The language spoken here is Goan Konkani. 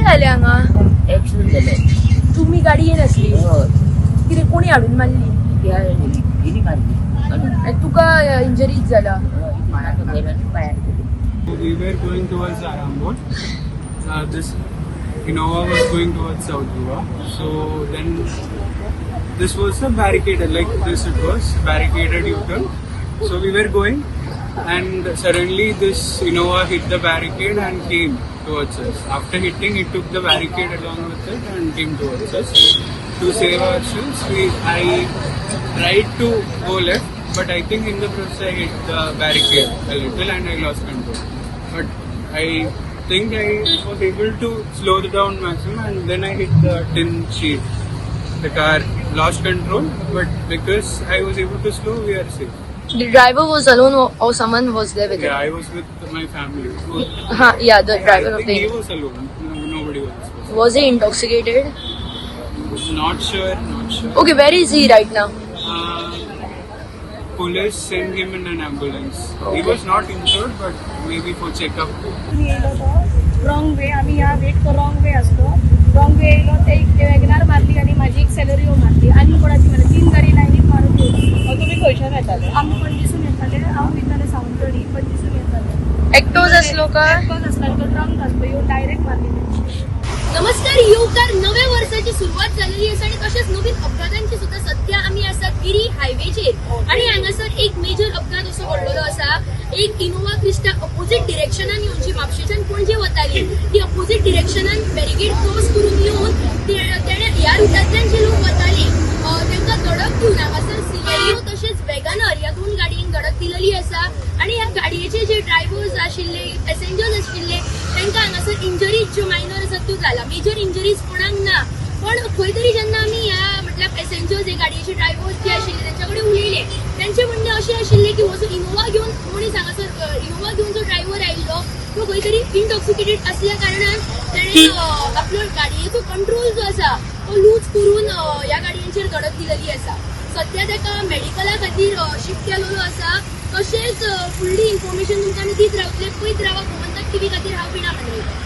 जालें हांगा? एक्सिडेंट जालो. तुमी गाडयेन आसली? हय. कितें, कोणी हाडून मारली? हिणी मारली आणि आनी तुका इंजरीज जाला? मानाच्या वयर आनी पांयार गेली. We were going towards Arambol. This Innova was going towards South Goa. So then this was a barricaded, like this it was, barricaded U-turn. So we were going and suddenly this Innova hit the barricade and came towards us. After hitting, it took the barricade along with it and came towards us. To save ourselves, I tried to go left, but I think in the process I hit the barricade a little and I lost control. But I think I was able to slow down maximum and then I hit the tin sheet. The car lost control, but because I was able to slow, we are safe. The driver was alone or someone was there with Yeah, him? I was with my family. So Ha, yeah, the driver I of think the he was alone. No, nobody else was. Was he intoxicated? Not sure, not sure. Okay, where is he right now? Police sent him in an ambulance. He was not injured, but maybe for checkup. येयलो तो रॉंग वे. आमी ह्या वेट तो रॉंग वे आसलो. रॉंग वे येयलो, ते एक वॅगनार मारली आनी म्हाजी एक सेलरियो मारली आनी कोणाची मारली. तीन गाडी लायनीन मारून येयली. तुमी खंयच्यान येताले? आमी पणजेसून येताले. हांव वयताले सावंतवाडी, पणजेसून येताले. एकटोच आसलो काय? एकटोच आसलो आनी तो ड्रंक आसलो. येवन डायरेक्ट मारली तेणी. नमस्कार, येवकार. नव्या वर्साची सुरवात जाल्लेली आसा आनी तशेंच नवीन अपघातांची सुद्दां. सध्या आमी आसात गिरी हायवेचेर आनी हांगासर एक मेजर अपघात असो घडलेलो आसा. एक इनोवा क्रिस्टा अपोजीट डिरेक्शनान येवची, म्हापशेच्यान पणजे वताली, ती अपोजीट डिरेक्शनान बॅरिगेड क्रॉस करून येवन तेणे ह्या रुटांतल्यान जे लोक वताले तांकां धडक दिवन हांगासर सिलेरियो तशेंच वेगनर ह्या दोन गाडयेंक धडक दिलेली आसा. आनी ह्या गाडयेचे जे ड्रायव्हर्स आशिल्ले, पॅसेंजर्स आशिल्ले, तांकां हांगासर इंजरीज ज्यो मायनर आसात त्यो जाला. मेजर इंजरीज कोणाक ना. पण खंय तरी जेन्ना आमी ह्या म्हटल्यार पॅसेंजर्स, हे गाडयेचे ड्रायव्हर्स जे आशिल्ले तेंच्या कडेन उलयले, तेंचे म्हणणें अशें आशिल्लें की हो जो इनोवा घेवन मनीस हांगासर, इनोवा घेवन जो ड्रायव्हर आयिल्लो तो खंय तरी इंटॉक्सिकेटेड असल्या कारणान तेणें आपलो गाडयेचो कंट्रोल जो आसा तो लूज करून ह्या गाडयेंचेर धडक दिलेली आसा. सध्या ताका मेडिकला खातीर शिफ्ट केलेलो आसा. तशेंच फुडली इन्फॉर्मेशन तुमकां आमी दीत रावतले. पळयत रावा गोमंतक टीव्ही खातीर हांव विणा मांद्रेकर.